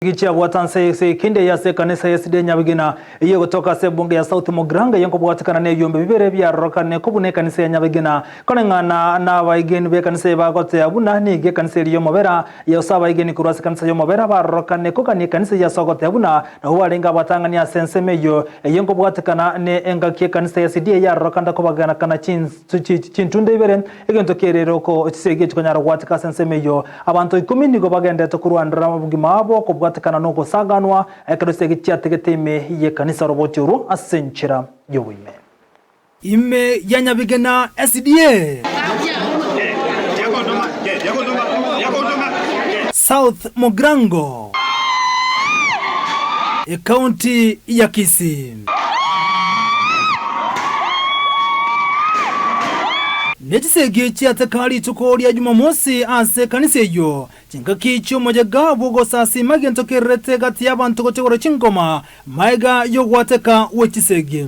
Gichiabwata nse ase ekende eye ase ekanisa ya SDA Nyabigena, eyio egotoka ase ebunge ya South Mugirango eye nkobwatekana nebiombe bibere biarorokane kobuna ekanisa ya Nyabigena. Koreng'ana nabaegeni b'ekanisa eye bagotea buna nigo ekanisa eria y'omobera yose abaegeni korwa ase ekanisa y'omobera barorokane kogania ekanisa eyio ase ogotea buna nabwo barenge abatang'ani ase ensemo eyio eye nkobwatekana ne engaki ekanisa ya SDA yarorokana kobaganakana chintunda ibere Egento kerere oko chisegi chikonyara gwatika ase ensemo eyio. Abanto ikomi nigo bagenderete korwanera obogima bwabo kobwatekana nogosaganwa ekero chisegi chiategete ime y'ekanisa oroboti orwo ase enchera y'oboime. Ime ya Nyabigena SDA. South Mugirango, Ekaunti ya Kisii. Ne chisegi chiateka rituko ria Jumamosi ase ekanisa eyio, chingaki chi'omoyega bw'ogosasiima egento kererete gati y'abanto gochia chingoma, magega y'ogwateka gwe chisegi.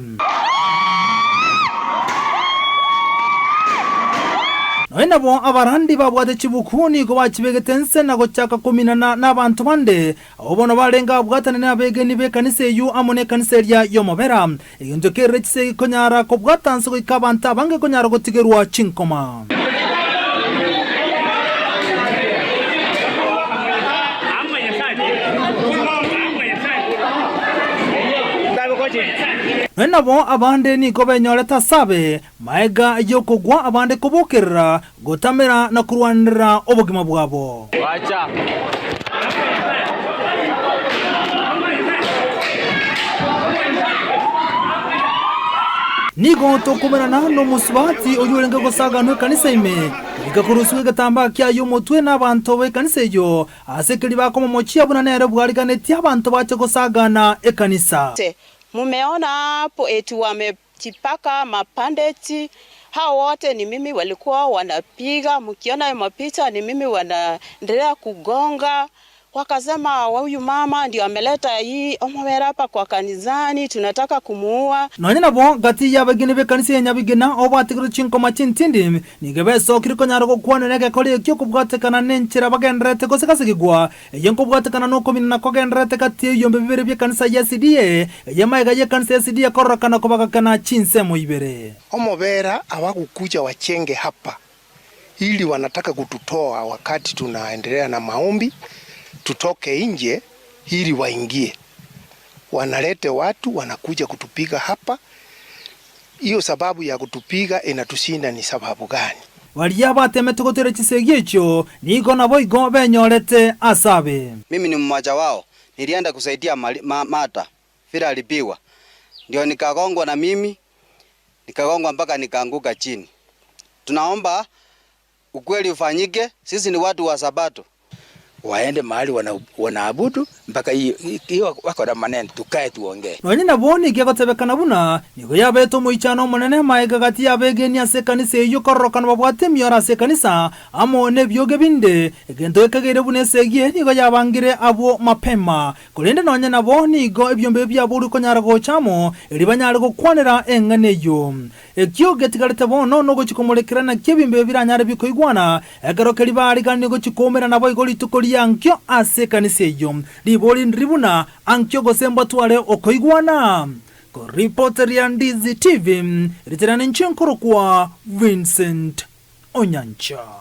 Nonya nabo abarandi babwate chibuku nigo bachibegete inse na gochaka kominana nabanto bande, Abwo bono barenge abwatane nabegeni b'ekanisa eyio amo nekanisa eria y'omobera. Egento kerire chisegi konyara kobwata nse goika abanto abange konyara gotigerwa chinkoma. Nonya nabo abande nigo benyorete asabe, maega y'okogwa abande kobokerera, Gotamera na korwanerera obogima bwabo. Nigo tokomerana nomosubati oyio orenge gosaganwa ekanisa ime, goika korusigwa egetambaa kiaye omotwe nabanto b'ekanisa eyio, ase keria bakomomochia buna nere bwariganetie abanto bache gosagana ekanisa. Mumeona hapo eti wame Chipaka, mapandeti, hao wote ni mimi walikuwa wanapiga, mkiona hayo mapicha ni mimi wanaendelea kugonga. Wakasema huyu mama ndio ameleta hii omobere hapa kwa kanisani, tunataka kumuua. Nonya nabo, gati y'abegeni b'ekanisa ya Nyabigena abo batigirwe chinkoma chintindi, nigo besokire konyara gokwanera egekora ekio kobwatekana nenchera bagendererete gosegasegigwa Eye nkobwatekana nokominana kogendererete gati y'ebiombe bibere bi'ekanisa ya SDA, eye magega y'ekanisa ya SDA kororekana kobagakana chinsemo ibere. Omobera hawakukuja wachenge hapa ili wanataka kututoa wakati tunaendelea na maombi tutoke nje ili waingie. Wanalete watu wanakuja kutupiga hapa. Hiyo sababu ya kutupiga inatushinda ni sababu gani? Baria batemete gotoira chisegi echio nigo naboigo benyorete ase abe. Mimi ni mmoja wao, nilienda kusaidia Martha vile alipigwa, ndio nikagongwa na mimi nikagongwa mpaka nikaanguka chini. Tunaomba ukweli ufanyike, sisi ni watu wa Sabato. Waende mahali wanaabudu mpaka hiyo wako na maneno, tukae tuongee. Nonya nabo nigo egotebekana buna nigo yabete omoichano omonene magega gati y'abegeni ase ekanisa eyio kororokana babwate emioro ase ekanisa amo nebioge binde, egento gekageire buna esegi eye nigo yabangire abwo mapema. Korende nonya nabo nigo ebiombe ebi biaborwe konyara gocha amo, erio banyare gokwanera eng'ana eyio. Ekio getigarete bono nogochia komorekera naki ebimbe ebi biranyare bikoigwana, ekero keria baariganire gochia koumera naboigo rituko ri'ankio ase ekanisa eyio. Ribori ndiri buna, Ankio gose mbatware okoigwana? Koripoteria Ndizi TV, ritere ninche nkorokwa Vincent Onyancha.